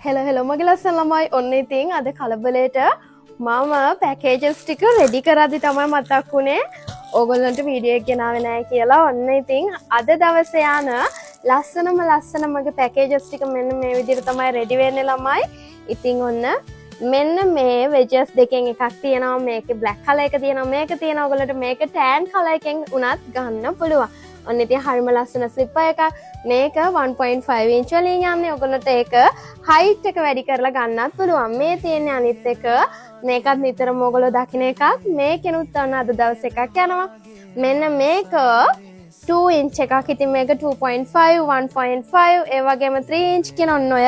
Hello hello මගේ ලස්සන ළමයි. ඔන්න ඉතින් අද කලබලයට මම පැකේජස් ටික රෙඩි කරද්දි තමයි මතක් වුණේ ඕගොල්ලන්ට වීඩියෝ එක ගෙනාවේ නෑ කියලා. ඔන්න ඉතින් අද දවසේ යන ලස්සනම ලස්සන මගේ පැකේජස් ටික මෙන්න මේ විදිහට තමයි රෙඩි වෙන්නේ ළමයි. ඉතින් ඔන්න මෙන්න මේ වෙජස් දෙකෙන් එකක් තියෙනවා. මේකේ බ්ලැක් කලර් එක තියෙනවා, මේක තියෙනවා. ඔයගොල්ලන්ට මේක ටෑන් කලර් එකෙන් උනත් ගන්න පුළුවන්. ඔන්න ඉතින් හරිම ලස්සන ස්ලිපර් එකක්. මේක 1.5 ඉන්ච් වලින් යන්නේ. ඔයගොල්ලන්ට ඒක හයිට් එක වැඩි කරලා ගන්නත් පුළුවන්. මේ තියෙන්නේ අනිත් එක. මේකත් නිතරම ඔයගොල්ලෝ දකින එකක්. මේකෙනුත් ඔන්න අද දවස් එකක් යනවා. මෙන්න මේක 2 ඉන්ච් එකක්. ඉතින් මේක 2.5, 1.5, ඒ වගේම 3 ඉන්ච් කියන ඔන්න ඔය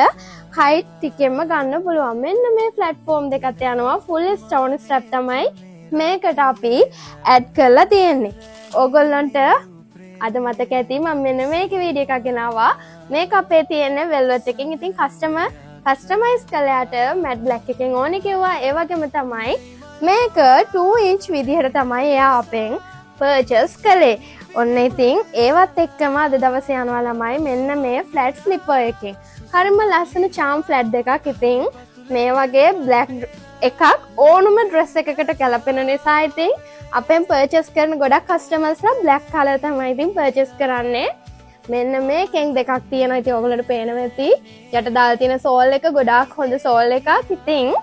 හයිට් ටිකෙන්ම ගන්න පුළුවන්. මෙන්න මේ ප්ලැට්ෆෝම් දෙකත් යනවා. ෆුල් ස්ටෝන් ස්ට්‍රැප් තමයි මේකට අපි ඇඩ් කරලා තියෙන්නේ. ඕගොල්ලන්ට අද මතක ඇති මම මෙන්න මේක වීඩියෝ එකක් ගෙනාවා. මේක අපේ තියෙන වෙල්වෙට් එකකින්. ඉතින් කස්ටමර් කස්ටමයිස් කළාට මැට් බ්ලැක් එකෙන් ඕනේ කිව්වා. ඒ වගේම තමයි මේක 2 ඉන්ච් විදිහට තමයි එයා අපෙන් පර්චේස් කළේ. ඔන්න ඉතින් ඒවත් එක්කම අද දවසේ යනවා ළමයි මෙන්න මේ ෆ්ලැට් ස්ලිපර් එකෙන්. හරිම ලස්සන චාම් ෆ්ලැට් දෙකක්. ඉතින් මේ වගේ බ්ලැක් එකක් ඕනම ඩ්‍රෙස් එකකට ගැලපෙන නිසා ඉතින් අපෙන් පර්චේස් කරන ගොඩක් කස්ටමර්ස්ලා බ්ලැක් කලර් තමයි ඉතින් පර්චේස් කරන්නේ. මෙන්න මේකෙන් දෙකක් තියෙනවා. ඉතින් ඔයගොල්ලන්ට පේනවා ඇති යට දාලා තියෙන සෝල් එක ගොඩාක් හොඳ සෝල් එකක්. ඉතින්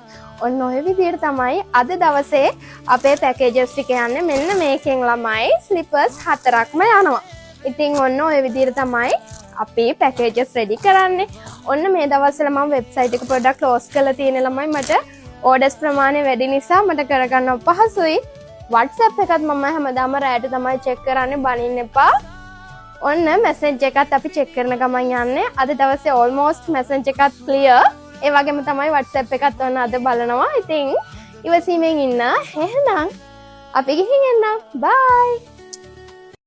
ඔන්න ඔය විදිහට තමයි අද දවසේ අපේ පැකේජස් ටික යන්නේ. මෙන්න මේකෙන් ළමයි ස්ලිපර්ස් හතරක්ම යනවා. ඉතින් ඔන්න ඔය විදිහට තමයි අපි පැකේජස් රෙඩි කරන්නේ. ඔන්න මේ දවස්වල මම වෙබ්සයිට් එක පොඩ්ඩක් ක්ලෝස් කරලා තියෙන ළමයි. මට ඕඩර්ස් ප්‍රමාණය වැඩි නිසා මට කරගන්න අපහසුයි. WhatsApp එකත් මම හැමදාම රෑට තමයි චෙක් කරන්නේ, බනින්න එපා. ඔන්න මැසේජ් එකත් අපි චෙක් කරන ගමන් යන්නේ. අද දවසේ ඕල්මෝස්ට් මැසේජ් එකත් ක්ලියර්. ඒ වගේම තමයි WhatsApp එකත් ඔන්න අද බලනවා. ඉතින් ඉවසීමෙන් ඉන්න. එහෙනම් අපි ගිහින් එන්නම්. බයි.